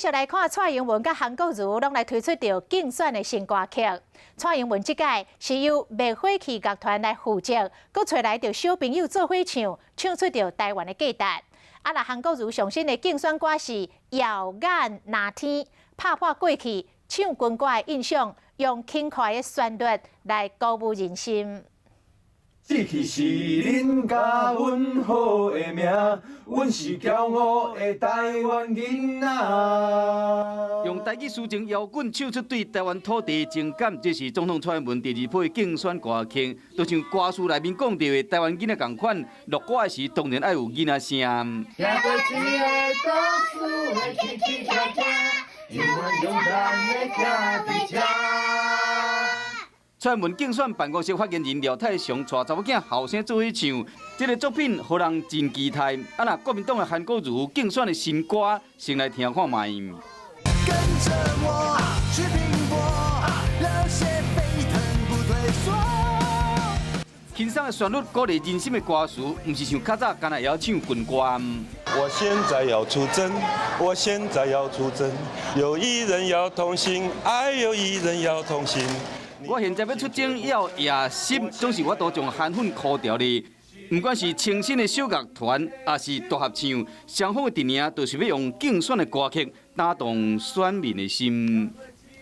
續來看蔡英文佮韓國瑜攏來推出著競選的新歌曲。蔡英文這屆是由滅火器樂團來負責，閣揣來著小朋友做伙唱，唱出著台灣的價值。啊，若韓國瑜上新的競選歌是《遙眼藍天》，拍破過去唱軍歌的印象，用輕快的旋律來鼓舞人心。志氣是恁佮阮好的名，阮是驕傲的台灣囡仔。用台語抒情搖滾唱出對台灣土地的情感，這是總統蔡英文第二批競選歌曲。就像歌詞內面講著的台灣囡仔仝款，錄歌的時當然愛有囡仔聲。聽過一个故事會起起跳跳，永勇敢的徛佇遮。蔡英文競選辦公室發言人廖泰祥帶查某囝後生做伙唱，這个作品予人真期待。啊，若國民黨的韓國瑜競選的新歌，先來聽看覓。跟著我去拼搏，熱血沸騰不退縮。輕鬆的旋律，鼓勵人心的歌詞，毋是像較早干焦會曉唱軍歌。我現在要出征，我現在要出征，有一人要同行，愛有一人要同行。我現在欲出征，要野心，總是我都將韓粉箍牢咧。毋管是清新的小樂團，抑是大合唱，雙方的陣營都是欲用競選的歌曲打動選民的心。